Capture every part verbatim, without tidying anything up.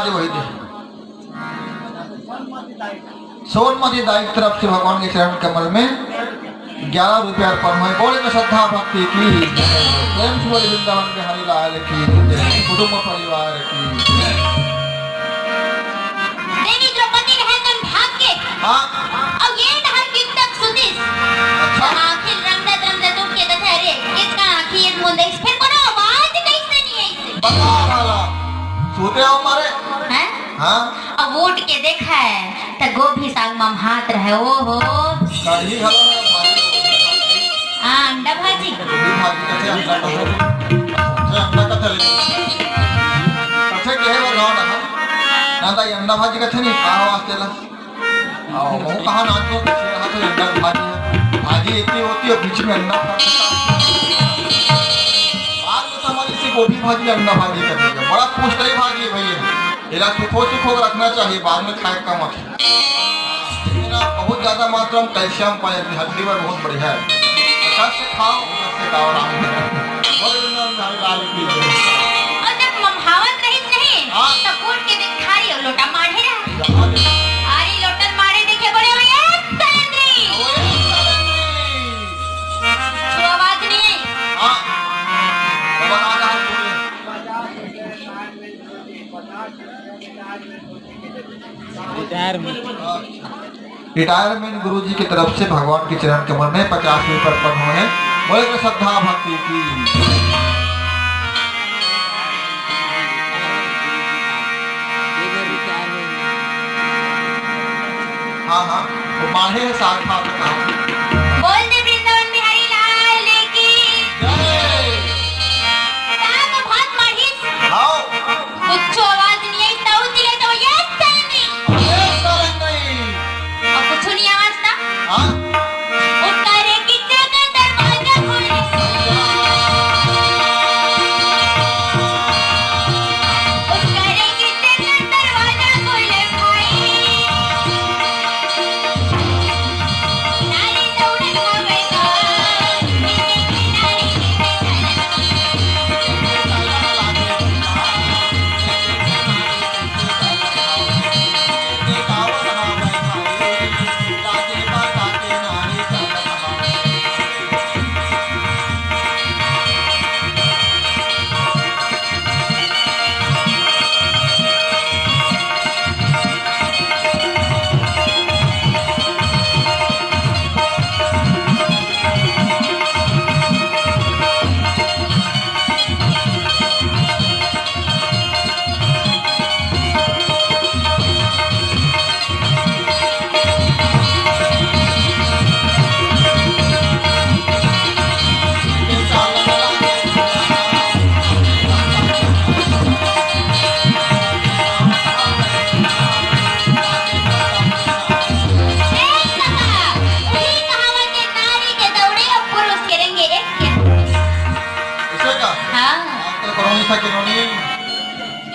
वही दे। सोनमती दाई की तरफ से भगवान के चरण कमल में ग्यारह रुपया अर्पण हुए। बोले तो श्रद्धा भक्ति की जय। प्रेम से बोले वृंदावन बिहारी लाल की जय। कुटुंब परिवार की जय। देवी द्रौपदी रहे तन भाग के। हाँ। अब ये डहर कितक सुतिस। अच्छा। आखिर रंगत रंगत उठ के देखा, अरे, कितना आखिर मुंदे, फिर कोनो आवाज कैसे नहीं आई? बता भाला, सूते हो मारे? हैं? हाँ? अब उठ के देखा है, त गोभी साग मम्हात रहे, ओ हो। कढ़ी घलो है, भाजी। हाँ, अंडा भाजी। गोभी भाजी कथे, अंडा कथे। अच्छा, अंडा कथे ले। कथे के है वो गाँव ना? ना तो ये अंडा भाजी कथे नहीं, कहाँ वास्ते ला? आओ, वो कहाँ नाच लो, पीछे रहा तो अंडा भाजी है। भाजी इतनी होती है, बीच में अंडा फंसता है। बाद में समझ इसे गोभी भाजी, अंडा भाजी करने का। बड़ा पोस्टरी भाजी है भैया। इला सुखो सुखो रखना चाहिए, बाद में खाए का मत। इसमें ना बहुत ज्यादा मात्रा में कैल्शियम पाए, अपनी हड्डी पर बहुत बढ़िया है। कष्ट खाओ, कष्ट खाओ, आराम करो। बोल बिना बिहारी लाल की जय। और जब ममहावत रहिस नहीं, हाँ। तब उठ के देख थारी और लोटा माढ़े रहा। क्या बात है? थारी लोटा माढ़े देखे बोले, "भैया, सलेंद्री।" ओए, सलेंद्री। तो आवाज नहीं आई। हाँ। बाबा आ रहा है, बोले। रिटायरमेंट। रिटायरमेंट गुरुजी की तरफ से भगवान के चरण कमल में पचास रुपये अर्पण हुए हैं। बोले तो श्रद्धा भक्ति की। हाँ, हाँ, वो माढ़े है साथ हाथ में। बोल दे वृंदावन बिहारी लाल की जय। साग भात माढ़ी। हाँ। कुछो आवाज नहीं आई, तऊ तिले तो ये सैनी। ये सैनी। अब कुछो नहीं आवाज था? हाँ? उतारे की जगह दरवाजा खोले। उतारे की जगह दरवाजा खोले भाई। ऐसे का? हाँ। आज तो करोनी था, किरोनी।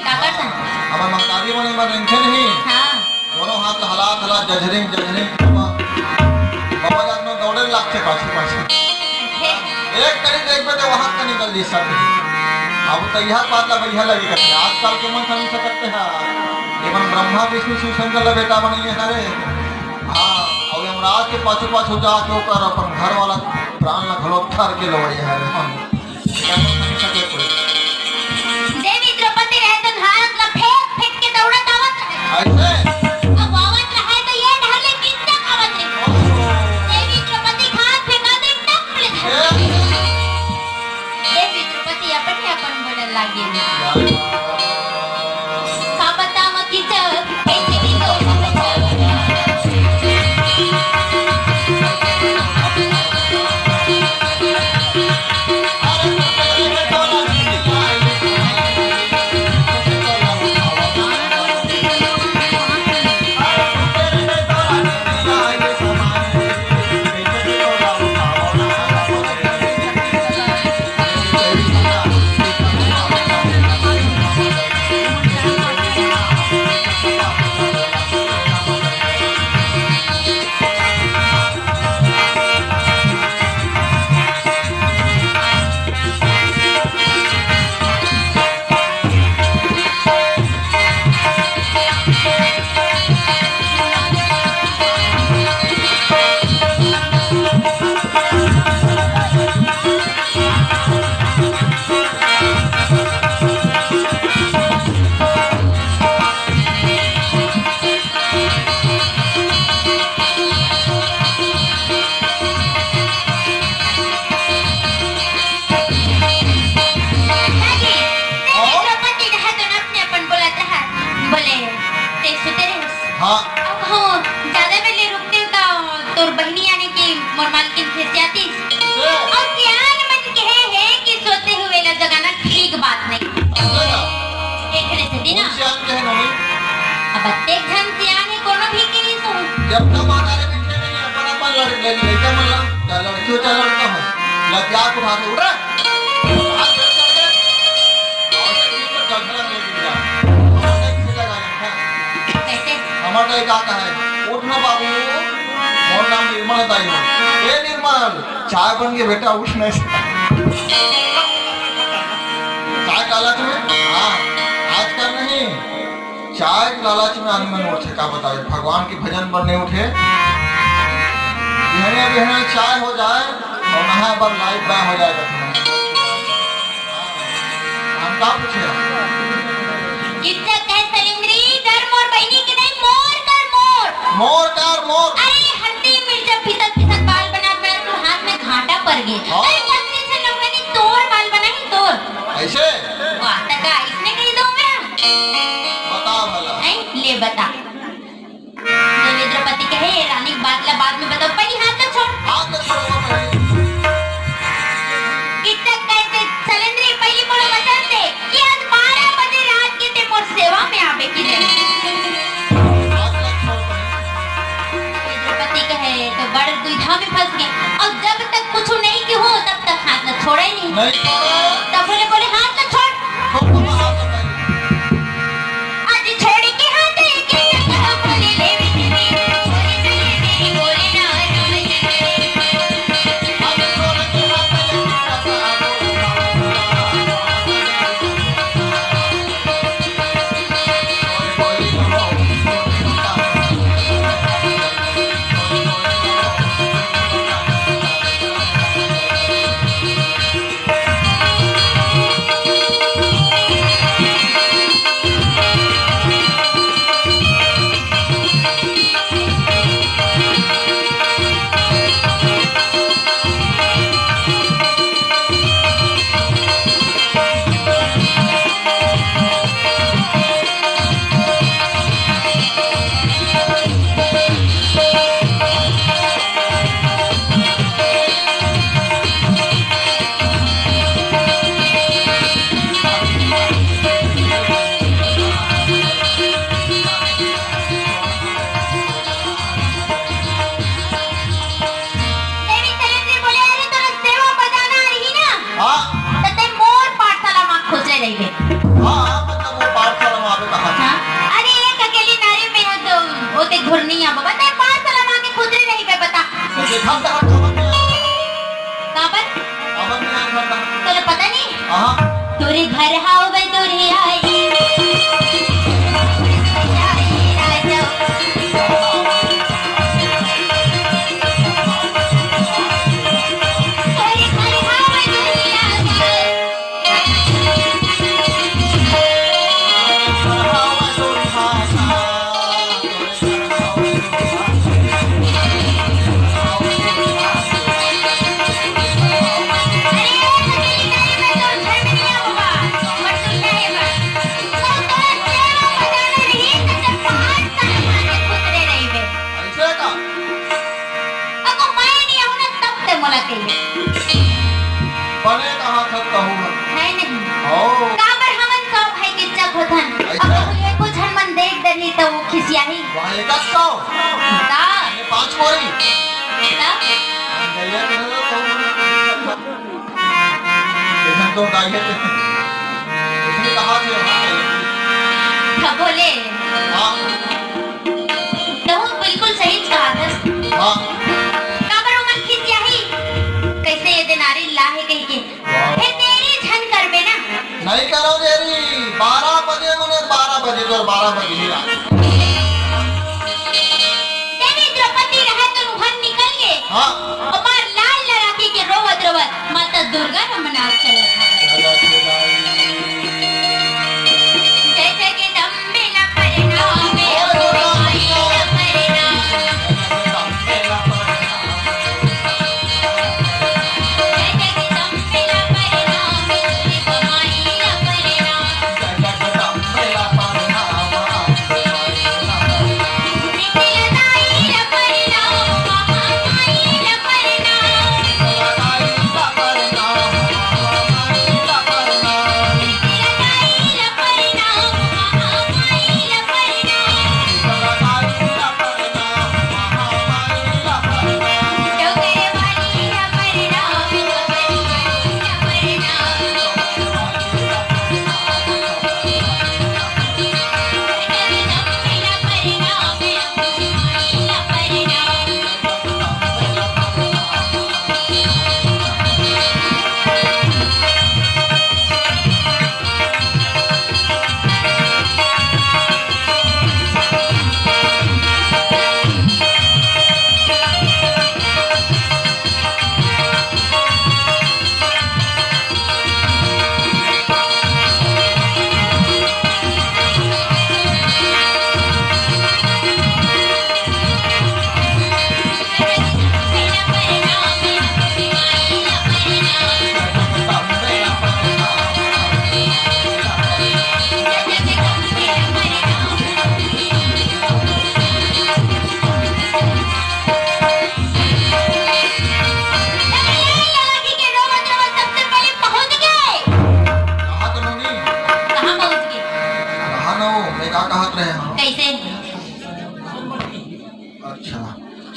का करता? हमर महतारी मन एमा रेंगथे नहीं। हाँ। दोनों हाथ ला हलात हलात जझरिंग जझरिंग बाबा, बाबा जात में दौड़े लागथे पाछू पाछू। हे। एक कनी देखबे तो वहाँ का निकल जी सकते। अब तो यह बात ला बढ़िया लगे करते। आजकल के मन समझ सकते हैं। ये मन ब्रह्मा विष्णु शिव शंकर ला बेटा बने हरे। हाँ, और यमराज के पाछू पाछू जाके ओकर अपन घर वाला प्राण ला घलो ठर के लवई हरे। देवी द्रौपदी रहे तन हाथ ला फेंक फेंक के दौड़त आवत रहे। ऐसे? अब आवत रहे तो ये ढाले कितना आवत रहे। देवी द्रौपदी हाथ फेंका दे टप ले। ए? देवी द्रौपदी अपने अपन बोले लागे। का बतावा कि जब तोर बहिनी आने की मोर मालकिन खिसियातिस। अउ सियान मन कहे हे कि सोते हुए ला जगाना ठीक बात नहीं। अच्छा। एक घरे से दिन कौन सियान कहे नोनी? अब अतेक झन सियान हे, कोनो भी कही तो। जब तक माता के पीछे नहीं, अपन अपन लड़-, लड़-, लड़का मन ला, चाहे लड़की हो, चाहे लड़का हो, लतिया के उठा के उठ रहा। हाथ में चढ़ गए, और जमीन पर गड़गड़ा नहीं गिर जा। हमारे किसी का गायब है। कैसे? हमारे का कहा है, "उठ ना बाबू, मोर नाम निर्मल है ताई हो।" ए निर्मल, चाय बन के बेटा, उठ नहीं सकता। चाय का लालच में? हाँ, आजकल नहीं। चाय के लालच में आदमी मन उठथे, का बतावे, भगवान के भजन बर नहीं उठे। बिहनिया बिहनिया चाय हो जाए अउ नहाए बर लाइट बंद हो जाए, कथे। हम का पूछे? इज्जत है सलिंद्री, डर मोर बहिनी के नहीं, मोर कर मोर। मोर कर मोर। अरे हत्ती मिर्चा पिसत पिसत बाल बना, मैं तो हाथ में घाटा पड़ गए। हाँ। अरे पत्नी से नौकरी तोर बाल बना ही तोर। ऐसे? वाह, त का इसने कही दो मैं? बता भला। नहीं, ले बता। देवी द्रौपदी कहे, "रानी, बात ला बाद में बताओ, पहले हाथ तो छोड़।" हाथ तो छोड़, वो पहले। इतना कहते, "सलेंद्री, पहले मोला वचन दे कि आज बारह बजे रात के ते मोर सेवा में आवे कि नहीं?" हाथ तो छोड़, पहले। देवी द्रौपदी कहे, "तो बड़ दुविधा में फंस गए, और जब तक कुछ नहीं की हो, तब तक हाथ न छोड़े नहीं।" नहीं छोड़े। तब बोले, बोले, "हाथ तो छोड़।" देवी सलेंद्री बोले, "अरे, तोला सेवा बजाना रही ना, हाँ। त ते मोर पाठशाला मा खुसरे रहिबे।" हाँ, हाँ, मतलब वो पाठशाला मा आवे कहा। हाँ? अरे, एक अकेली नारी में है तो ओते घुरनी आ बाबा, ते पाठशाला मा के खुसरे रहिबे, बता। तो देखा तो हर खबर में आवे। काबर? खबर में आवे बता। तोला पता नहीं? हाँ। तोरे घर हावे तोरे आई। अइसे का? अगर मैं नहीं आऊँ ना, तब ते मोला कहिए। बने कहा था कहूँ हम। है नहीं। ओ। काबर हमन सौ भाई के चक होथन। अच्छा। अब कोई एको झन मन देख डरही त वो खिसियाही। वहाँ एक आध सौ। बता। ये पाँच कोरी। बता। ये तो कहूँ। इधर तो गाय है। इसने कहा थे। हाँ, बोले। हाँ। तहूँ बिल्कुल सही कहा था। हाँ। काबर ओमन खिसियाही? कैसे ये दे नारी लाहे कही के? वाह। हे देरी झन करबे ना। नहीं करो देरी। बारह बजे मने बारह बजे तो बारह बजे ही रात। देवी द्रौपदी रहे तो उहर निकल गए। हाँ। हमार लाल लड़ाकी के रोवत रोवत माता दुर्गा नमनाथ चलत हवय। जय जगदम्बे ला प्रणाम, जय जगदम्बे ला प्रणाम।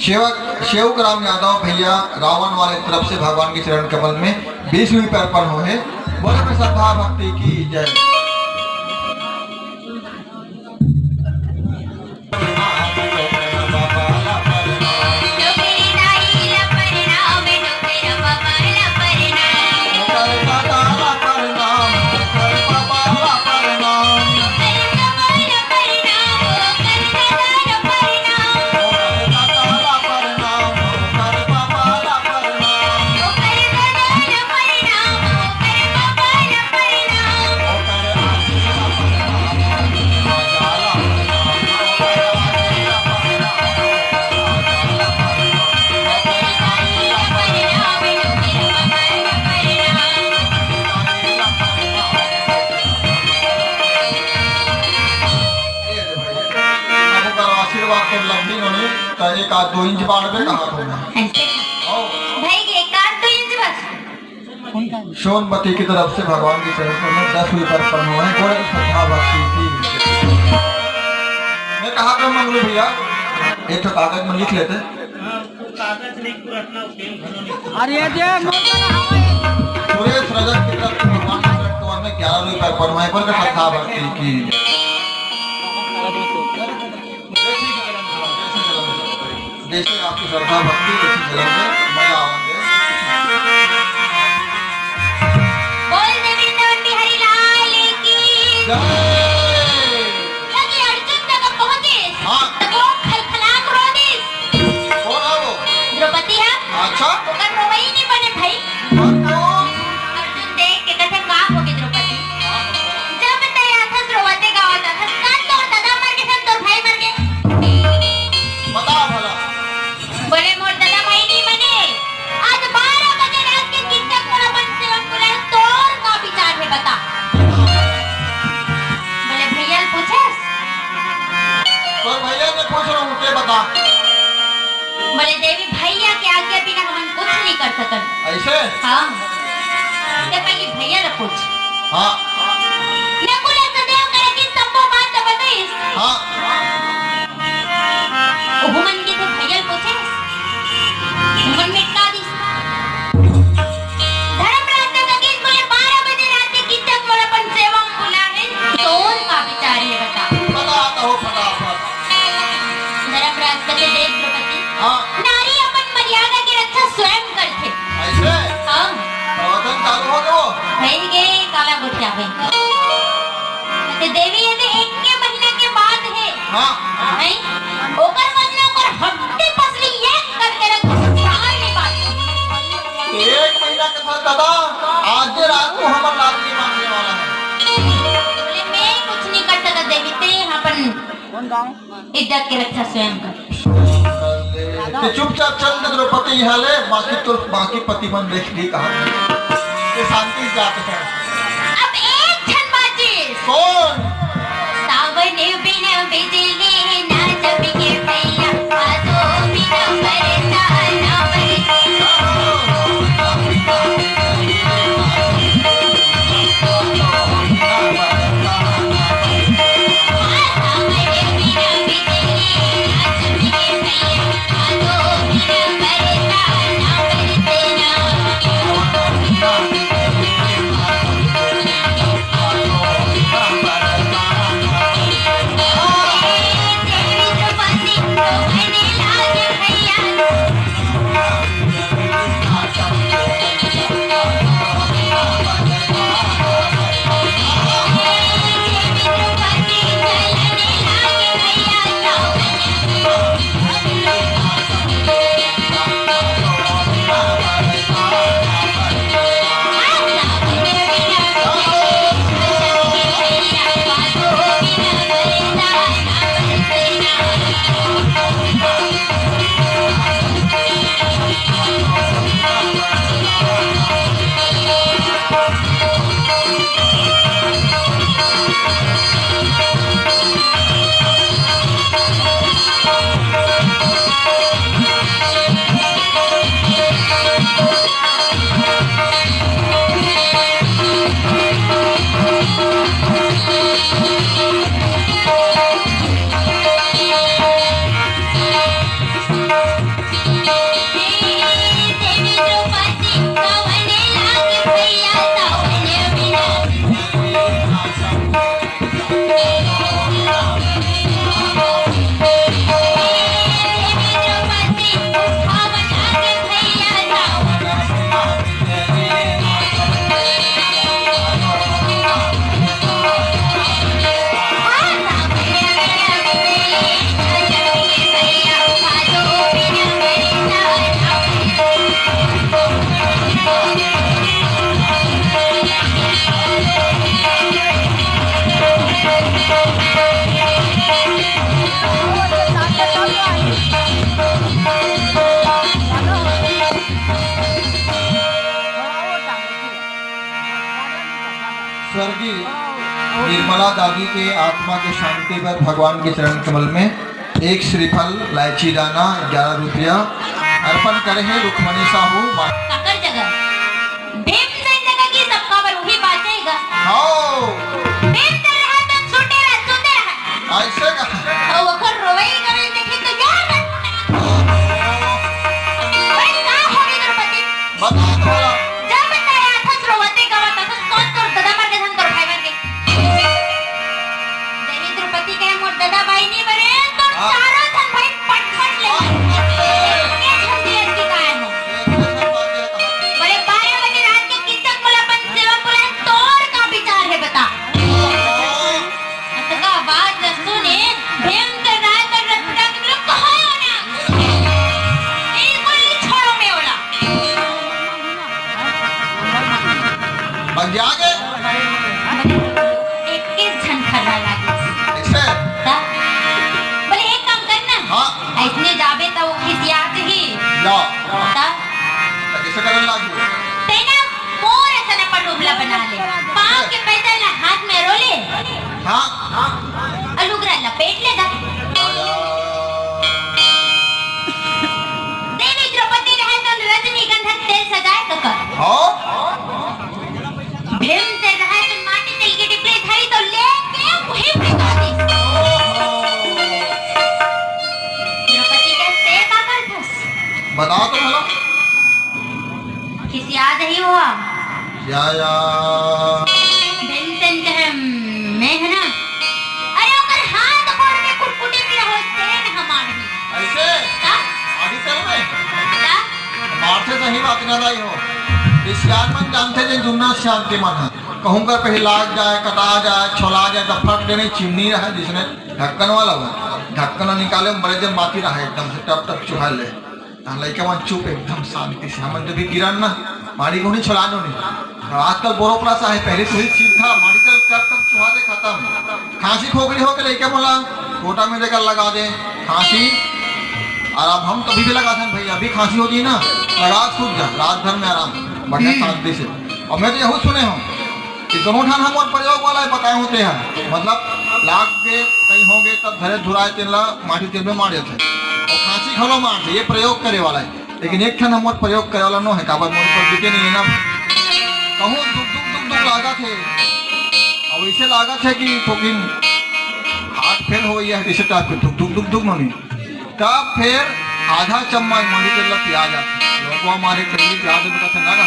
सेवक सेवक राम यादव भैया रावण वाले तरफ से भगवान के चरण कमल में बीस रुपये अर्पण हो है। बोले में श्रद्धा भक्ति की जय। अब ओकर आशीर्वाद के लब्धि होनी, त एक आध दो इंच बाढ़ में कहा तुमने। ऐसे? ओ। भाई, एक आध दो इंच बस। सोनमती की तरफ से भगवान के चरण में दस रुपये अर्पण हुए हैं। बोले श्रद्धा भक्ति की। मैं कहा था मंगलू भैया, एक तो कागज में लिख लेते। अरे दे, सुरेश रजक की तरफ से भगवान के चरण में ग्यारह रुपये अर्पण हुए हैं। बोले श्रद्धा भक्ति की। जैसे आपकी श्रद्धा भक्ति, वैसे चलेंगे, मजा आवेंगे। बोल दे वृंदावन बिहारी लाल की। जय। लगे अर्जुन जगह पहुंचे, हाँ। तो वो खलखलाक रो दिस। कौन है वो? द्रौपदी है। अच्छा। ओकर रोवई नहीं बने भाई। पर कौन? अर्जुन देख के कथे, "का होगे द्रौपदी? जब तय आथस रोवते गावत आथस, काल तोर दादा मर गे, तोर भाई मर गे।" बता भला। बोले, "मोर दादा भाई नहीं मरे। आज बारह बजे रात के कितने मोर अपन सेवक बुलाए, तोर का विचार है बता?" बोले, "भैया ल पूछस?" तोर भैया से पूछ रहा हूँ, के बता। बोले, "देवी, भैया के आज्ञा बिना हमन कुछ नहीं कर सकत।" ऐसे? हाँ। ते पहले भैया ल पूछ। हाँ। नकुल सहदेव करके सबको बात तो बताइस। हाँ। ओहू मन के थे भैया ल पूछे, ओहू मन मिटका दिस। धर्मराज ने कहिस, बोले, "बारह बजे रात के कितक मोर अपन सेवा म बुला है, तोर का विचार है बता?" बता तो फटाफट। धर्मराज कथे, "देख द्रौपदी, हाँ। नारी अपन मर्यादा के रक्षा स्वयं करथे।" ऐसे? हाँ। प्रवचन चालू हो गयो। भई गे, काला गोठिया भई। ते देवी, ये तो एक के महीना के बात है। हाँ। नहीं? ओकर मन में ओकर हड्डी पसली एक करके रख, बाहर नहीं बात। एक महीना के बाद दादा, आज रात को हमर लाडली मांगने वाला है। बोले, "मैं कुछ नहीं कर सकता देवी, ते यहाँ पर कौन गाँव? इज्जत के रक्षा स्वयं कर।" ते चुपचाप चल दे द्रौपदी यहाँ ले, बाकी तो, बाकी पति मन देख ली कहा। ये शांति से जाते हैं। अब एक झन बाचिस। कौन? सावन बिन बिजली ना चमके भैया, भादो बिन बरसा ना बरसे। दादी के आत्मा के शांति बर भगवान के चरण कमल में एक श्रीफल, लाइची दाना, ग्यारह रुपया अर्पण करे हे रुक्मणी साहू। काकर जगह? भीमसेन जगह की सबका बर उही बाचेगा। हाँ। भीमसेन रहा तो छोटे रहा, छोटे रहा। ऐसे का? अउ ओकर रोवई गरई देखे तो यार। भाई, का होगे द्रौपदी? बता तो भला। जा बता यार, थस रोवते गवत, थस कौन तोर ददा मर के धन तोर भाई मर के। देवी द्रौपदी के मोर ददा भाई नहीं मरे, तोर हाँ। चारों धन भाई पटपट ले। हाँ। के झंझट की काय हो? बोले, बारह बजे रात के किसक मोला अपन सेवा बुलाए, तोर का विचार है बता? अतका बात ल सुने, भीमसेन राय कर रटपटा के बोले, "कहाँ हो ना? बिल्कुल नहीं छोड़ो मैं ओला।" बन जागे। इक्कीस झन खर्रा लागे। ऐसे? ता? बोले, "एक काम करना। हाँ। ऐसने जाबे त वो खिसियात ही।" जा। ता? त कैसे करन लागू? तेना मोर असन अपन रूप ला बना ले, पाँव के पैदल ला हाथ में रो ले, हाँ। अउ लुगरा लपेट ले गा। देवी द्रौपदी रहे तो रजनीगंधा तेल सजाए तो कर। हाँ। भीमसेन रहे तो माटी तेल के डिबरी धरी तो लेके वहीं फेंका दी। द्रौपदी के ते का कर दस? बताओ तो भला। खिसिया जाही ओहा। या, या। भीमसेन कहे, "मैं है ना?" अरे, ओकर हाथ गोड़ में कुटकुटी पीरा होय, तेन हमार ही। ऐसे? का? आगे चल में? का? मारथे सही बात ना दाई हो। ये सियान मन जानथे जे जुन्ना सियान के मन ह। कहूँ का कहीं लाग जाए, कटा जाए, छोला जाए, तो फट देने चिमनी रहे, जिसने ढक्कन वाला हो। ढक्कन निकाले, बड़े जब माटी रहे, एकदम से टप टप चुहा ले। तहाँ लइका मन चुप, एकदम शांति से। हमन तो भी गिरन ना, माड़ी को नहीं छुड़ानो नहीं। और आजकल बोरो प्लस आहे, पहले तो ही ठीक था, माड़ी तक, तक, तक चुहा दे, खत्म। खांसी खोखली हो के लइका मन ला कोटा में देकर लगा दे, खांसी आराम। हम कभी भी लगा था भैया, अभी खांसी होती ना, लगा सूख जा, रात भर में आराम, बढ़िया हम्म। शांति से। और मैं तो यही सुने हूँ, ये दोनों ठन हमर प्रयोग वाला है, बताए होते हैं। मतलब, लाग के कहीं होगे, तब धरे धुराए तेन ला माटी तेल में मार देथे। और खांसी घलो मारथे, ये प्रयोग करे वाला है। लेकिन एक ठन हमर प्रयोग करे वाला नो है, काबर मोर पर बिके नहीं है ना। कहूँ दुख, दुख, दुख, दुख लागत है। और ऐसे लागत है कि थोकिन हार्ट फेल हो गया है, इसे टाइप के दुख, दुख, दुख, दुख नोनी। तब फिर आधा चम्मच माटी तेल ला पिया जाथे। लोगवा मारे कहीं पिया दे बेटा थे ना ना।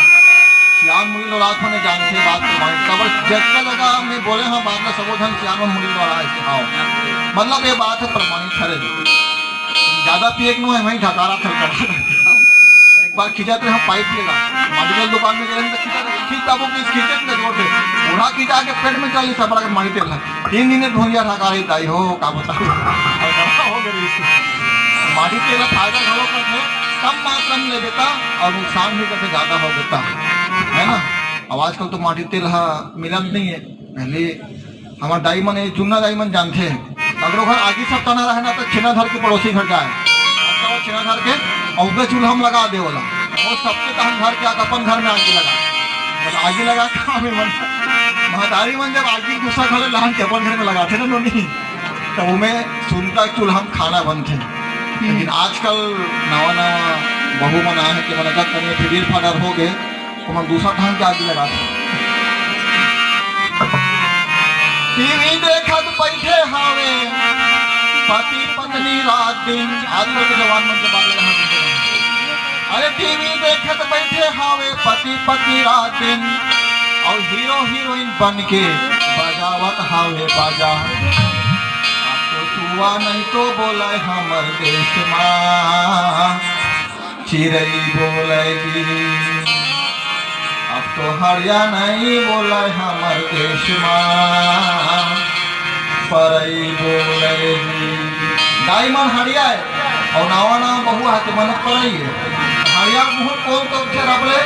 सियान मुनि लोग रात में जानथे बात प्रमाणित। तब जब जगह में बोले हाँ बात ना सबो धन सियान मुनि लोग आए थे। आओ। मतलब ये बात है प्रमाणित हरे। ज्यादा पिए के नो है वहीं ढकारा थल करा। एक बार खींचा थे हम पाइप लेगा। माटी तेल दुकान में गए तो खींचा थे। खींचता वो किस खींचे ना जोर से। बूढ़ा खींचा के पेट में चल सब लगा माटी तेल। तीन दिन में भुंजिया ठा करे दाई हो, का बताओ। और गला हो गई। माटी तेल फायदा घलो करथे, कम मात्रा में ले बेटा, और नुकसान भी करथे, ज्यादा हो बेटा, है ना? अब आजकल तो माटी तेल हा मिलत नहीं है। पहले हमार दाई मन, ये जुन्ना दाई मन जानथे, अगर ओकर आगी सब तना रहे ना, तो छेना धर के पड़ोसी घर जाए, अच्छा, वो छेना धर के और उधर चूल्हा में लगा दे वाला, वो सबके तहन घर के आके अपन घर में आगी लगा, बस आगी लगा काम है मन। महतारी मन जब आगी गुस्सा खा ले, लहन के अपन घर में लगाथे ना नोनी, तो उमे सुनता चूल्हा में खाना बनथे। लेकिन आजकल नवा नवा बहू मन आहे के मन का करिए फिडिल फाडर हो गए, ओमन दूसरा ढंग के आगी लगाथे। टीवी देखत बैठे हावे पति पत्नी रात दिन, आजकल के जवान मन के बात यहाँ। अरे टीवी देखत बैठे हावे पति पत्नी रात दिन, और हीरो हीरोइन बन के बजावत हावे बाजा। अब तो सुआ नहीं तो बोले हमर देश मा चिरई बोले जी, अब तो हड़िया नहीं बोले हमर देश मा परई बोले जी। दाई मन हड़िया है और नावा नावा बहू आके मन परई है। हड़िया मुँह कौन तो उठे रबले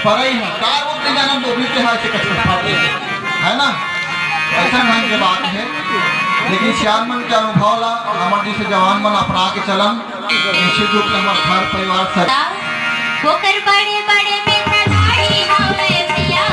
परई है। कार वो नहीं जाना तो भी के हाथ से कष्ट उठाते हैं, है ना? ऐसा ढंग के बात है। लेकिन सियान मन के अनुभव ला हमर जैसे जवान मन अपना के चलन, निश्चित रूप से हमर घर परिवार सब ओकर बड़े बड़े मीठा दाढ़ी हवे भैया।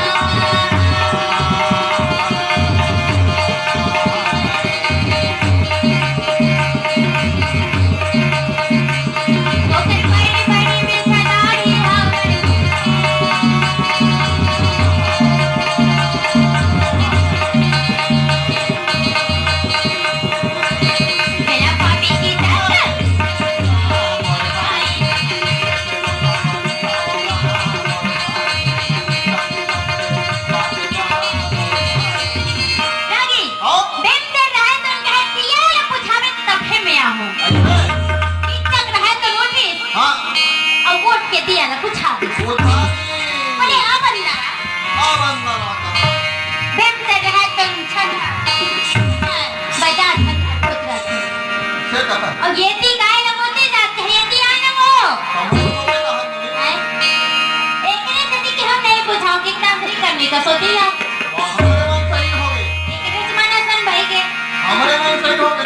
कसौती ला। हमरे मन सही हो गे। एक रिच मानस मन भाई के। हमरे मन सही हो गे, नहीं?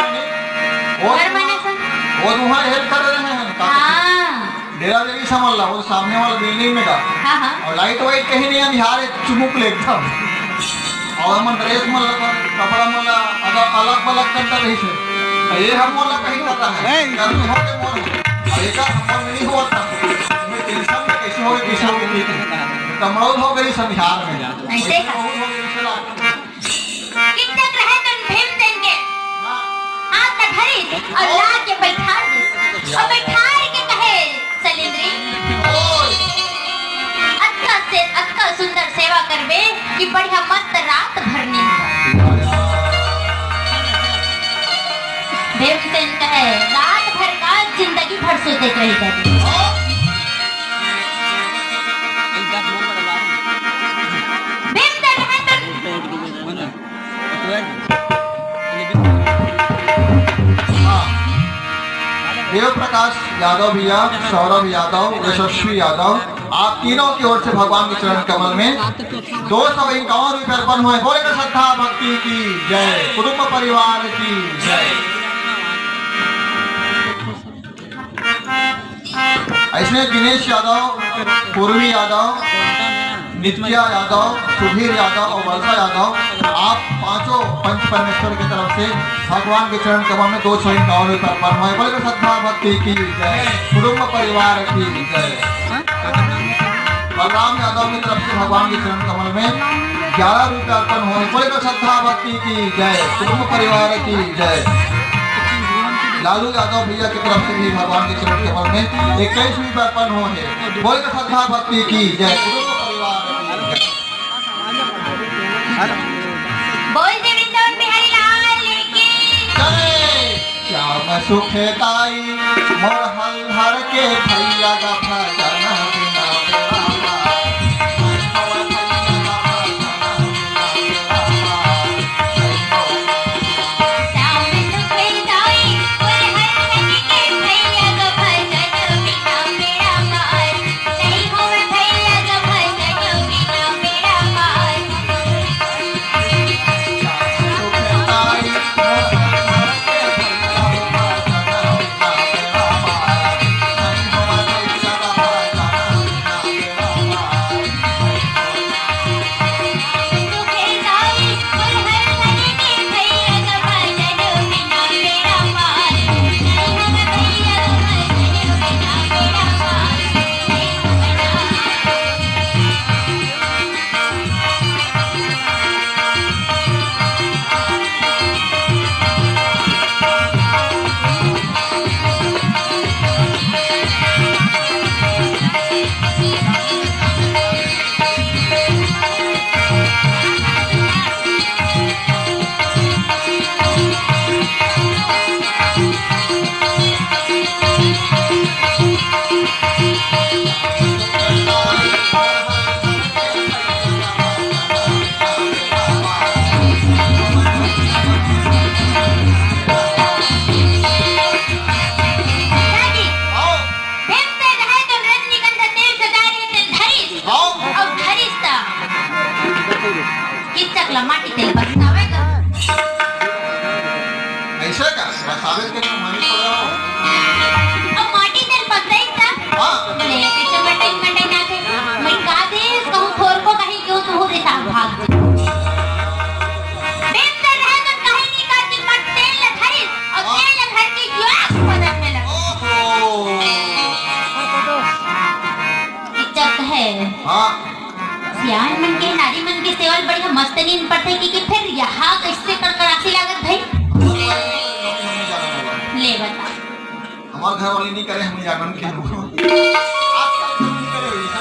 वो घर मानस मन। वो तुम्हारे हेल्प कर रहे हैं, का? हाँ। डेरा देवी समझ ला, वो सामने वाला बिल्डिंग में का। हाँ, हाँ। और लाइट वाइट कहीं नहीं, अंधियार है, चुमुक ले एकदम। और हमन ड्रेस मन ला, कपड़ा मन ला, अलग, अलग अलग करता रही से। ये हम मन ला कहीं करता है। नहीं। घर में हो के मोर है। और एक हमन में नहीं होता। मैं टेंशन में कैसे हो, कैसे हो, कैसे हो। कमरोल हो गई संसार में। ऐसे का? बहुत हो गई चला। कितक रहे तन भीम सेन के हाथ धरी और ला के बैठार दे। और बैठार के कहे, "सलिंद्री, अतका से, अतका सुंदर सेवा करबे कि बढ़िया मस्त रात भर नींद।" भीम सेन कहे, "रात भर का, जिंदगी भर सोते रही जाती।" भीम सेन है तो हाँ। देव प्रकाश यादव भैया, सौरभ यादव, यशस्वी यादव, आप तीनों की ओर से भगवान के चरण कमल में दो सौ इक्यावन रुपये अर्पण हुए। बोले तो श्रद्धा भक्ति की जय, कुटुंब परिवार की जय। ऐसने दिनेश यादव, पूर्वी यादव, नित्या यादव, सुधीर यादव और वर्षा यादव, आप पांचों पंच परमेश्वर की तरफ से भगवान के चरण कमल में दो सौ इक्यावन रुपये अर्पण हुए। बोले तो श्रद्धा भक्ति की जय, कुटुंब परिवार की जय। बलराम यादव की तरफ से भगवान के चरण कमल में ग्यारह रुपये अर्पण हुए। बोले तो श्रद्धा भक्ति की जय, कुटुंब परिवार की जय। लालू यादव भैया की तरफ से भी भगवान के चरण कमल में इक्कीस रुपये अर्पण हुए हैं। बोले तो श्रद्धा भक्ति की जय, कुटुंब परिवार की जय। बोल दे वृंदावन बिहारी लाल की जय। श्याम सुख दाई मोर हल धर के भैया का भजन बिना बेड़ा पार। श्याम सुख दाई मोर हल धर के भैया का भजन बिना बेड़ा पार। भीमसेन हे तो रजनीगंधा तेल सजा रहे तेल धरिस। हाँ। अउ धरिस त किचक ला माटी तेल बरसावे का। ऐसे का? बरसावे के लिए माटी पड़ा हो। अब माटी तेल बरसाई त? हाँ। बोले, "कैसे मटन, मटन आते?" मैं का दे, कहूँ खोर को कहीं क्यों तू हो देता भाग। भीमसेन हे तो कहीं नहीं का कि मट तेल ला धरिस अउ हाँ। तेल ला धर के यो आग बदन में लगा। ओहो। इज्जत है। हाँ। सियान मन के, नारी मन के सेवल बढ़िया मस्त नींद पड़थे कि, कि फिर यहाँ कैसे कड़कड़ासी लागत भाई? ले बता। हमार घर वाली नहीं करे, हम जानन के हम। आजकल तो नहीं करे भैया।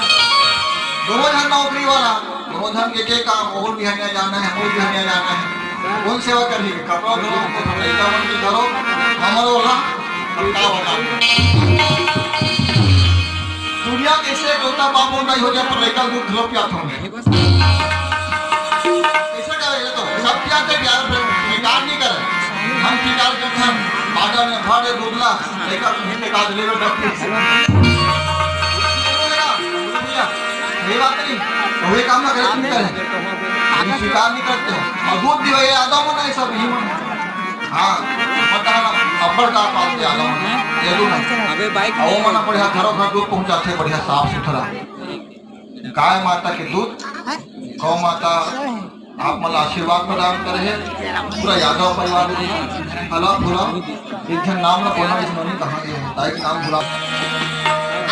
दोनों जन नौकरी वाला, दोनों जन के, के काम, ओहू बिहनिया जाना है, हमहू बिहनिया जाना है। कौन सेवा करही? कपड़ा धो, कपड़ा साबुन के धरो, हमरो ला, अब का बता। दुनिया कैसे कोता बाबू नहीं हो जाए, पर लड़का दूध घलो पियात होंगे। कैसे करे ये तो? सब पियाते प्यार से, स्वीकार नहीं करे। हम स्वीकार करते हैं, बाजा में फाड़े दूध ला, लड़का तुम्हें निकाल ले लो डॉक्टर से। ये बात नहीं, वही काम ना करे, तुम करे। प्यार नहीं करते हो। और दूध भी वही यादव मन है, सब ही मन। हाँ, पता है ना, अब्बड़ का पालते यादव मन, ये दूध है। अबे बाइक और वो मना बढ़िया घरों घर दूध पहुंचाते, बढ़िया साफ सुथरा। गाय माता के दूध, गौ माता आप मन ला आशीर्वाद प्रदान करे हे, पूरा यादव परिवार जी, फला फूला, एक झन नाम ला बोलना, इस नोनी कहाँ गए हैं, ताई के नाम भुला।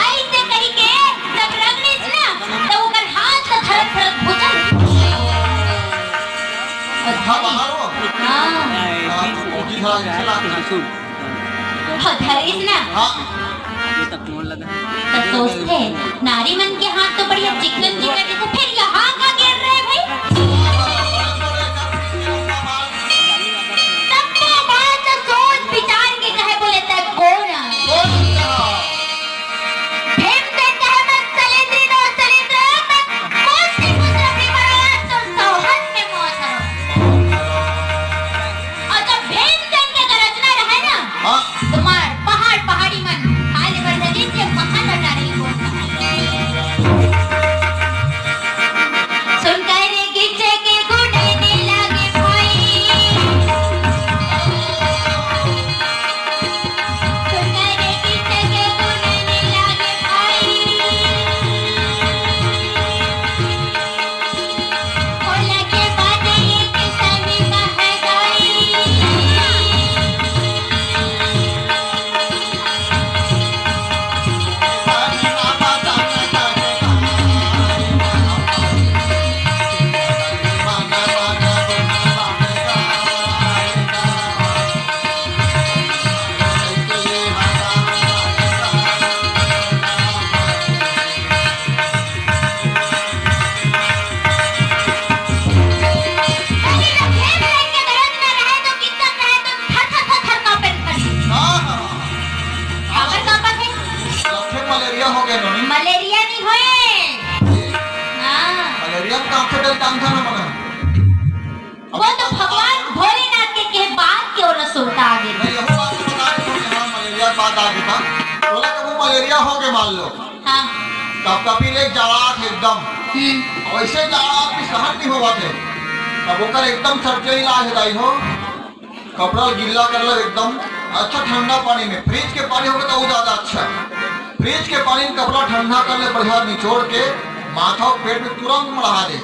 ऐसे करी के जब रगड़िस ना, तो ओकर हाथ ला धरत धरत भुजा। हाँ, बाहर हो। हाँ। हाँ, तो पहुंची था, इसे ला। हाँ, धरिस ना। हाँ। त सोचथे, नारी मन के हाथ तो बढ़िया चिकन चिकन रहिथे, फेर यहाँ का गिर रहे भाई? तब तो बात सोच विचार के कहे बोले, "तै कोन आ?" भीमसेन कहे, "मैं सलिंद्री नोहंव, सलिंद्र, मैं कोन सी पुत्र की मरवा तो सौहन में मौत हरो।" और जब भीमसेन के गरजना रहे ना, हाँ। तुम्हार पहाड़ पहाड़ी मन खाए ले बढ़िया दिन के पहाड़ लौटा रही हो। सुन कर रे गिरजे के गुने ने लागे भाई। सुन कर रे गिरजे के गुने ने लागे भाई। हाँ, हाँ। काबर कांपत हे? लगथे मलेरिया हो गे नोनी। मलेरिया नहीं होए। हाँ। मलेरिया में कांपथे डर कांधा ना मना। वो तो भगवान भोलेनाथ के कहे बात के ओला सुरता आ गे। नहीं, यहू बात तो बता रहे हो कि हाँ, मलेरिया के बात आ गे था। बोला कि वो मलेरिया हो गे मान लो। हाँ। कपकपी ले जाड़ा थे एकदम। हम्म। वैसे जाड़ा आपकी सहन नहीं होवा थे। तब ओकर एकदम सर्जरी इलाज है दाई हो। कपड़ा गिल्ला कर लो एकदम। अच्छा ठंडा पानी में, फ्रिज के पानी होगा तो वो ज्यादा अच्छा। फ्रिज के पानी में कपड़ा ठंडा कर ले, बढ़िया निचोड़ के माथा और पेट में तुरंत मढ़ा दे।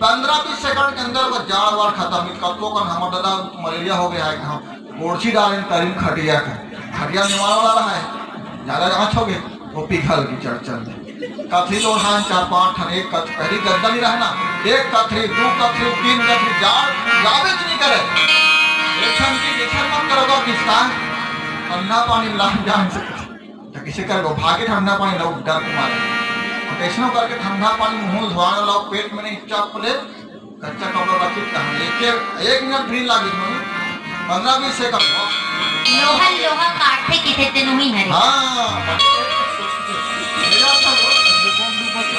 पन्द्रह बीस सेकंड के अंदर वो जाड़ वाड़ खत्म। कतको कन हमर दादा मलेरिया हो गया है, हम गोड़छी डालेन तरिन खटिया का, खटिया निवारा वाला है, ज्यादा आँच हो गए, वो पिघल के चढ़ चल दे। कथरी लोढ़ान चार पांच ठन, एक कथ-, पहली गद्दा नहीं रहना, एक कथरी, दो कथरी, तीन कथरी, जाड़, जाबे तो नहीं करे। एक ठन की, एक ठन मत करोगा किसका, ठंडा पानी ला जान से। तो किसे कर लो, भागे ठंडा पानी लो, डर के मारे। और कैसनो करके ठंडा पानी मुंह धोआ लो, पेट में नहीं चप ले, कच्चा कपड़ा रखी कहाँ? एक, एक, एक मिनट भी लागी नहीं, पन्द्रह बीस सेकंड हो। लोहा, लोहा काटथे किथे ते नहीं हरे। हाँ,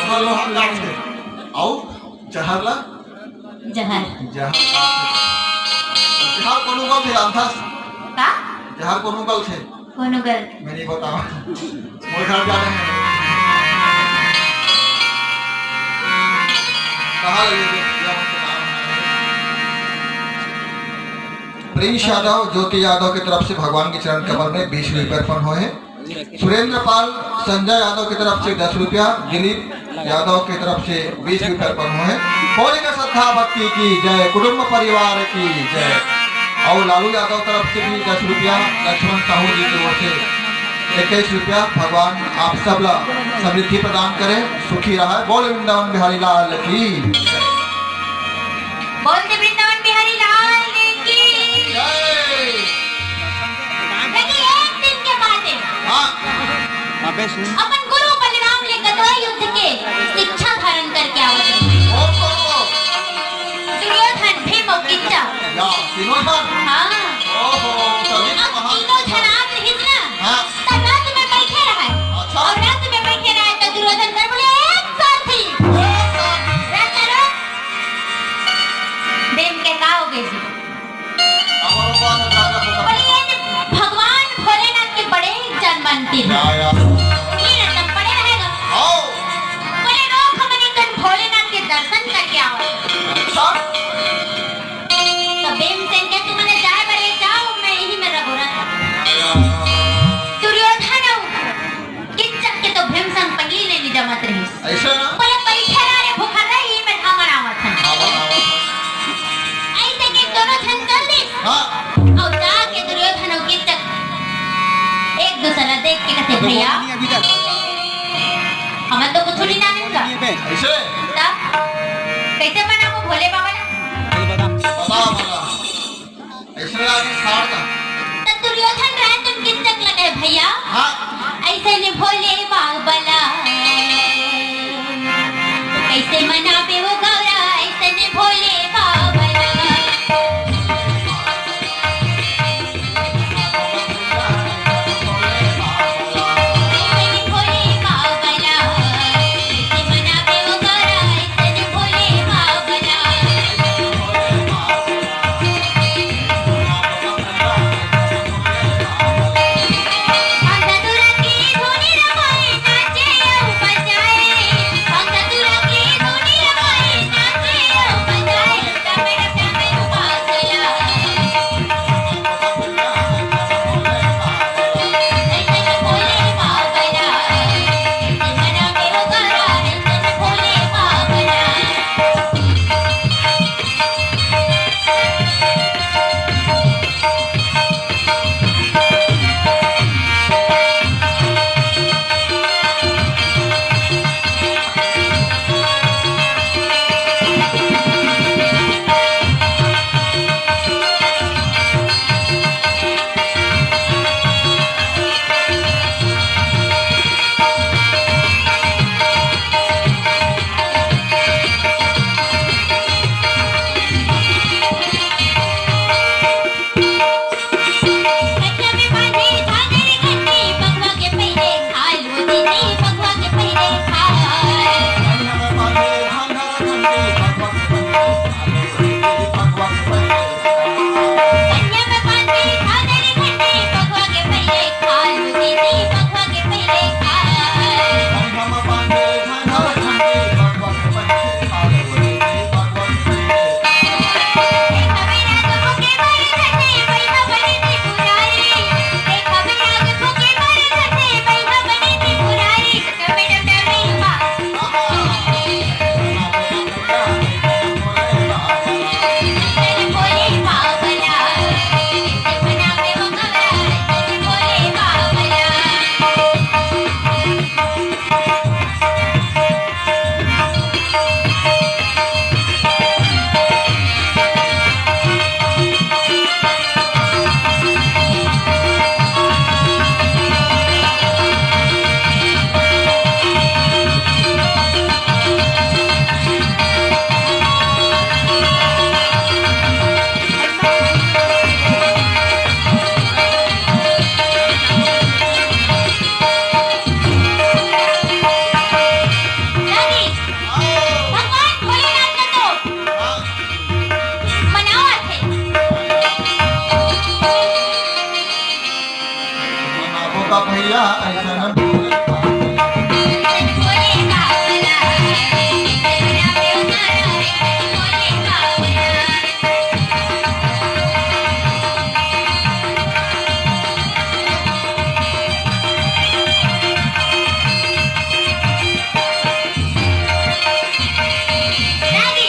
लोहा, लोहा काटथे। आओ, जहर ला? जहर। जहर काटथे। जहर कोनो गलथे, जानथस? का? जहर कोनो गलथे? कोनो गलथे? मैं नहीं बतावा। मोर घर जाने में। कहाँ लगे थे? प्रिंस यादव, ज्योति यादव की तरफ से भगवान के चरण कमल में बीस रुपये अर्पण हुए हैं। सुरेंद्र पाल, संजय यादव की तरफ से दस रुपया, दिलीप यादव की तरफ से बीस रुपया अर्पण हुए हैं। बोलिए श्रद्धा भक्ति की जय, कुटुंब परिवार की जय। और लालू यादव तरफ से भी दस रुपया, लक्ष्मण साहू जी की ओर से इक्कीस रुपया। भगवान आप सब ला समृद्धि प्रदान करे, सुखी रहे। बोल वृंदावन बिहारी लाल की। बोल दे वृंदावन बिहारी लाल की। जय। लेकिन एक दिन के बाद हाँ। अबे सुन। अपन गुरु बलराम ले गदा युद्ध के शिक्षा धारण करके आवत हे। कौन, कौन, कौन? दुर्योधन, भीम और किच्चा। या, तीनों झन? हाँ। ओहो, तभी तो अब कहा। तीनों झन आत रहिस ना, हाँ। तब रथ में बैठे रहे। अच्छा। और रथ में बैठे रहे तो दुर्योधन कर बोले, "एक सारथी, एक सारथी। रथ रोक।" भीम के का हो गए जी? हमारो बात है, राजा को बोले, "ये तो भगवान भोलेनाथ के बड़े जन मानती है।" या, या। ये रतन पड़े रहेगा। आओ। बोले, "रोक, हमने कन भोलेनाथ के दर्शन करके आओ।" अच्छा। मत रहिस। अइसे ना? बोले, "बइठे रह रे, भूखा रही, मैं हमन आवत हन।" आवत, आवत। अइसे के दोनों झन चल दिस। हाँ। अउ जाके दुर्योधन अउ किच्चक एक दूसर ला देख के कथे, अबे "भइया, बोल नहीं अभी तक। हमन तो कुछ नहीं जानेन का।" नहीं बे। अइसे? तब कइसे मनाबो भोले बाबा ला? चल बता। बताओ, बताओ। अइसे आगे छाड़ का। त दुर्योधन रहय त किच्चक लगय भइया। हाँ। अइसने भोले बाबा ला। कइसे मनाबे वो गौरा, अइसने भोले बाबा ला। दादी, भगवान भोलेनाथ ला तो मनावत हे। मनाबो का भइया, अइसन दादी,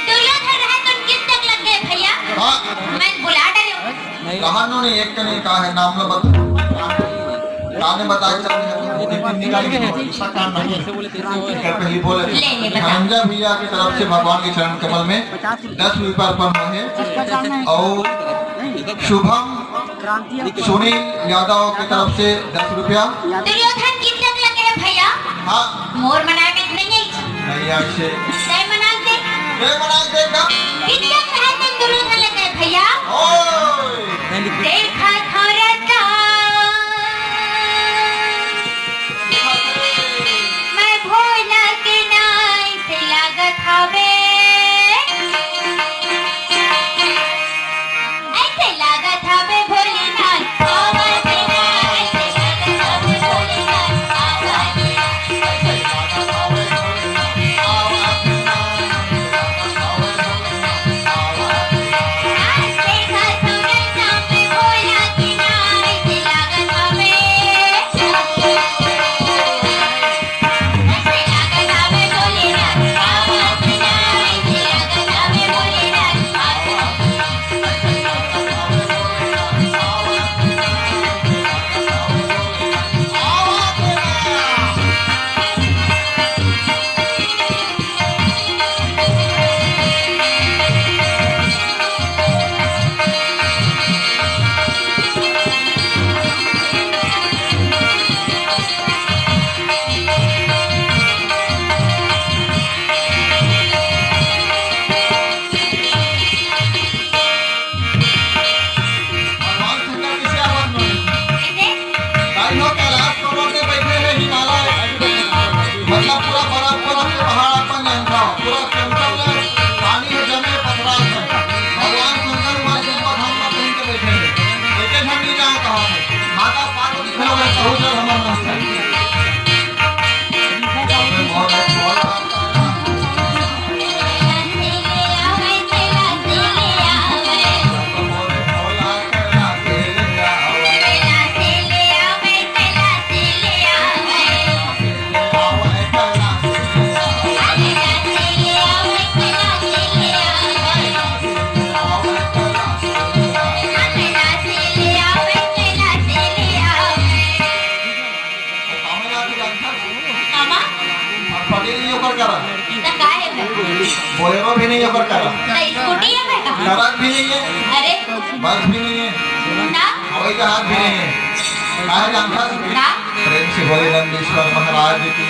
दुर्योधन रहे तो किस तक लग गए भइया? हाँ। मैं बुला डरे हूँ। कहा नो नहीं, एक कने का है, नाम लो बता। गाने बताए चल रहे हैं, वो भी निकाल के बोल। ऐसा काम नहीं है। कर पहली बोले। ले, ले, बता। धनंजय भइया की तरफ से भगवान के चरण कमल में दस रुपये अर्पण हुए हैं। और शुभम सुनील यादव की तरफ से दस रुपया। दुर्योधन कितने लगे हैं भइया? हाँ। मोर मनाए में नहीं है। भइया से। तय मना दे। तय मना दे का? कितने कहे तुम दुर्योधन लगे हैं भइया? ओए। देखा थोड़ा सा। मैं भोला के नाई से लागत हवे। ऐसे लागत हवे भोलेनाथ, आवा देना। ऐसे लागत हवे भोलेनाथ, आवा देना। ऐसे लागत हवे भोलेनाथ, आवा देना। कामा? फटफटी नहीं ओकर करा। त का हे भाई? बोलेरो भी नहीं ओकर करा। त स्कूटी हे भाई का? ट्रक भी नहीं है। अरे। बस भी नहीं है। ना। हवाई जहाज भी नहीं है। काहे जानता है? ना। प्रेम से बोले नंदीश्वर महाराज की।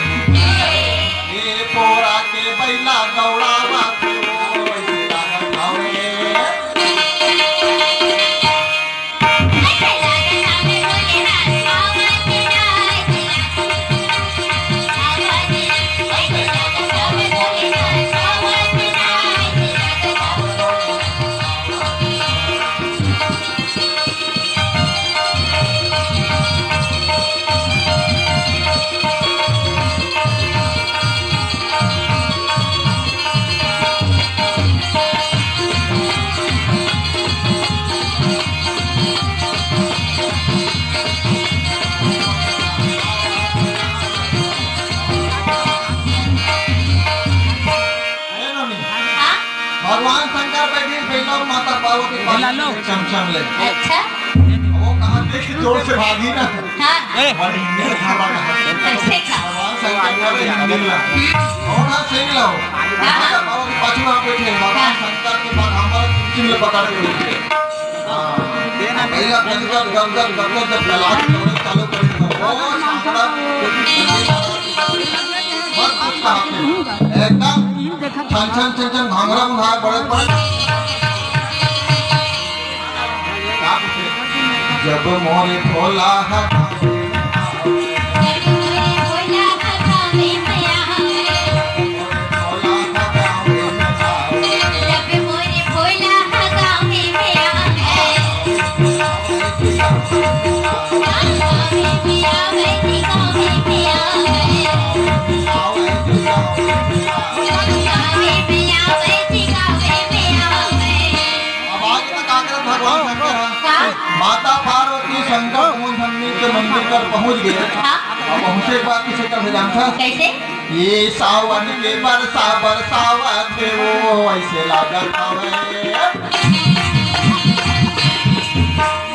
ये पोरा के बैला दौड़ावा थे, वो वैसे लागत हवे। अरे नोनी, हाँ? भगवान शंकर बैठे भैरव माता पार्वती पास चमचम ले। अच्छा। वो कहा देख जोर से भागी ना। हाँ। ए। और हिंदी में खावा कहा। कैसे खा? भगवान शंकर करे हिंदी ला। हम्म। और हाँ, सही ला हो। हाँ, हाँ। माता पार्वती पाछू में बैठे, भगवान हाँ। शंकर के बाद हमारा चमचम ले पकड़ के बैठे। हाँ। पहला गदगद, गदगद, गदगद जब ललाट दौड़े चालू करे तो, ओ, शंकर। मत पूछ कहाँ पे। एकदम छन छन छन छन भांगड़ा मुहार बड़े बड़े। जब मोरे भोला हटा अब आगे तो का करत भगवान शंकर ह? का? माता पार्वती शंकर दोनों झन मिल के मंदिर कर पहुंच गए। हाँ। अब पहुंचे के बाद किसे कर भेजा था? कैसे? ये सावन के बरसा बरसावत हे वो ऐसे लागत हवे।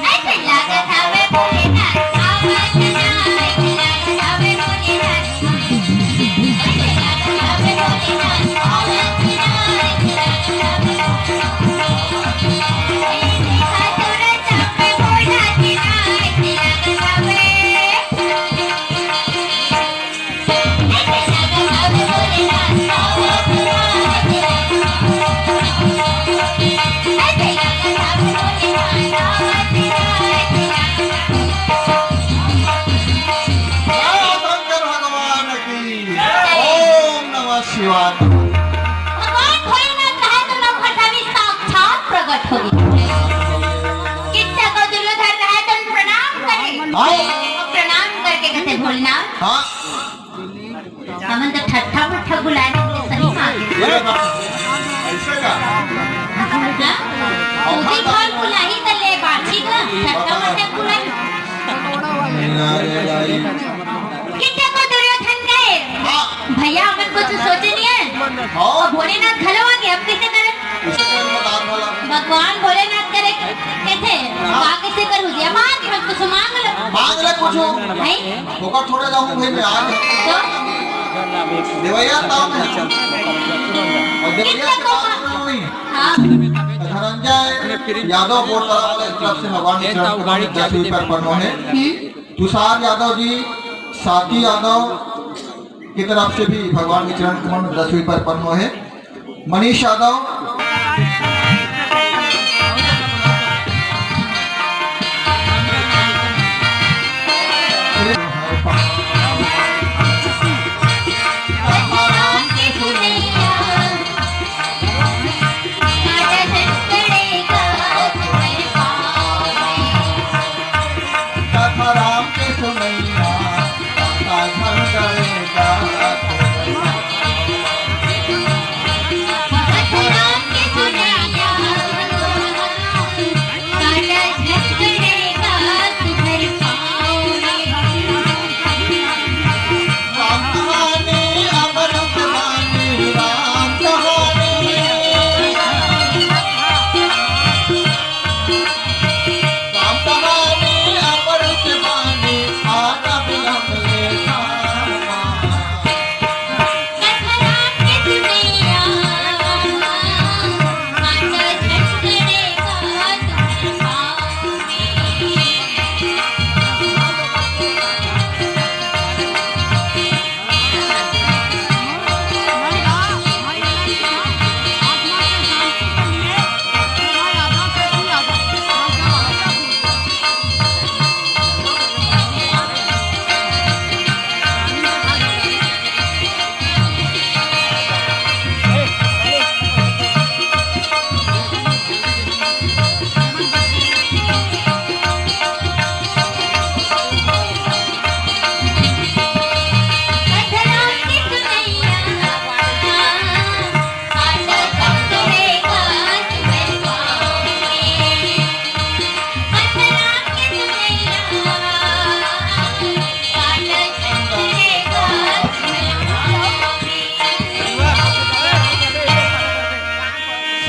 ऐसे लागत हवे भोलेनाथ, आवत ना, ऐसे लागत हवे भोलेनाथ। शंकर भगवान की। ओम नमः शिवाय। भगवान भोलेनाथ रहे तो नौखंडा में साक्षात प्रकट हो गए। कितना को दुर्योधन रहे तो प्रणाम करे। हाँ। प्रणाम करके कहते, "भोलेनाथ, हाँ। हमन तो ठट्ठा मट्ठा बुलाए, सही बात है।" ये बात। ऐसे का? हाँ? उसी कौन बुलाही तो ले बात, ठीक ना? ठट्ठा मट्ठा बुलाही। कितना को दुर्योधन गए? हाँ। भैया, हमन कुछ सोचे नहीं है। हाँ। और भोलेनाथ घलो आ गए, अब कैसे करें? इसको बता भोला। भगवान भोलेनाथ करे कहते, हाँ। का कैसे करूँ? दिया मांग, हम कुछ मांग लो। मांग ले कुछ। नहीं। ओकर थोड़े जाऊँ भाई मैं आज। तो? देवैया ताम है। और देवैया कितना के को ताम मा-, नहीं। हाँ। धनंजय यादव बोर्ड वाले तरफ से भगवान के चरण कमल में दस रुपये अर्पण हुए हैं। हम्म। तुषार यादव जी, साथी यादव की तरफ से भी भगवान के चरण कमल में दस रुपये अर्पण हुए हैं। मनीष यादव,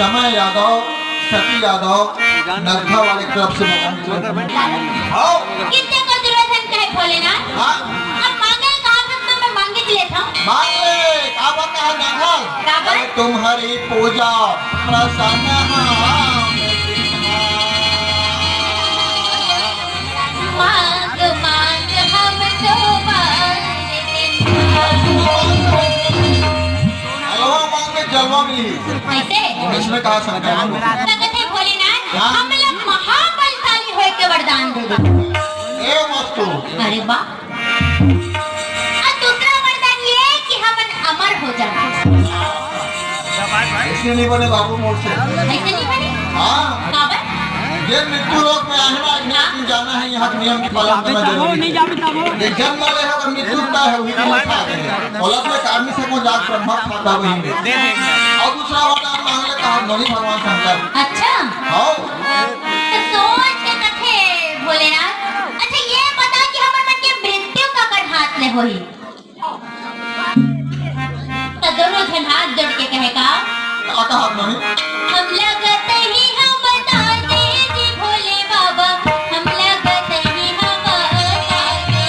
समय यादव, सती यादव, नरखा वाले तरफ से भगवान की तरफ से। हाँ। कितने को दुर्योधन कहे भोलेनाथ? हाँ। अब मांगे कहा था तो मैं मांग ही लेता हूँ। मांग ले, काबर कहा नरखा? काबर? अरे तुम्हारी पूजा प्रसन्न हम। मांग, मांग, हम तो मांग। हलवा मांग में जलवा मिली। कैसे? इसमें कहा शंकर? तो कहते भोलेनाथ, हाँ? हम लोग महाबलशाली होए के वरदान दे दे। ए मस्तू। अरे वाह। और दूसरा वरदान ये कि हमन अमर हो जाए। ऐसे नहीं बने बाबू मोर से। ऐसे नहीं बने? हाँ। काबर? ये मृत्यु लोक में आहे ना, आज हाँ। जाना है, यहाँ के नियम के पालन करना जरूरी है। एक जन्म ले है और मृत्यु का है, वही दिन खा गए। और लग में आदमी से को जात ब्रह्मा खाता वही में। और दूसरा वरदान मांग ले कहा, नहीं भगवान शंकर। अच्छा। हाँ। तो सोच के कथे भोलेनाथ। अच्छा, ये बता कि हमर मन के मृत्यु काकर हाथ ले होही। त दोनों झन हाथ जोड़ के कहे का? का कहा अपना में? हम लगत ही हम बता दे जी भोले बाबा, हम लगत ही हम बता दे।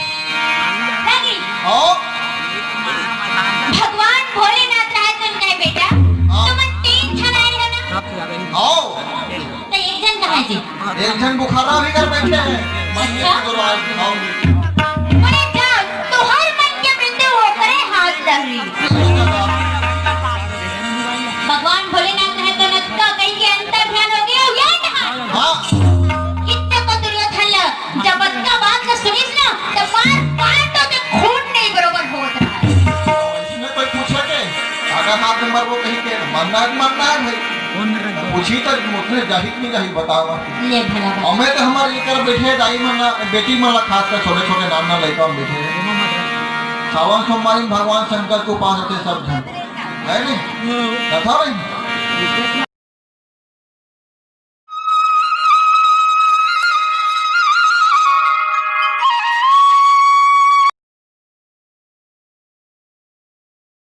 रागी। हाँ। भगवान भोलेनाथ रहे तो उनका बेटा, हाँ। तुमन तीन झन आए रहे ना? हाँ। तो एक झन कहाँ जी? एक झन बुखारा भी कर बैठे हैं। अच्छा। तो राज, हाँ। बोले जाओ, तुहर मन के मृत्यु ओकरे हाथ रही। भगवान भोलेनाथ रहे तो नक्का कहीं के अंतर ध्यान हो गया, या ना? हाँ। कितने को दुर्योधन ला जब अतका बात ल सुनिस ना, त मार काट तो ते खून नहीं बरोबर होत रहा। इसमें कोई पूछे के? अगर हाथ में मरबो कहीं के, मरना है, मरना है भाई। पूछी तो उतने जाहिर नहीं जाहिर बतावा। ले भला बात। और मैं तो हमारे लेकर बैठे दाई मन ला, बेटी मन ला खास कर छोटे छोटे नाम ना लइका मन बैठे हैं। सावन सोमवारी में भगवान शंकर के उपास होते सब झन। है नहीं? कथा नहीं?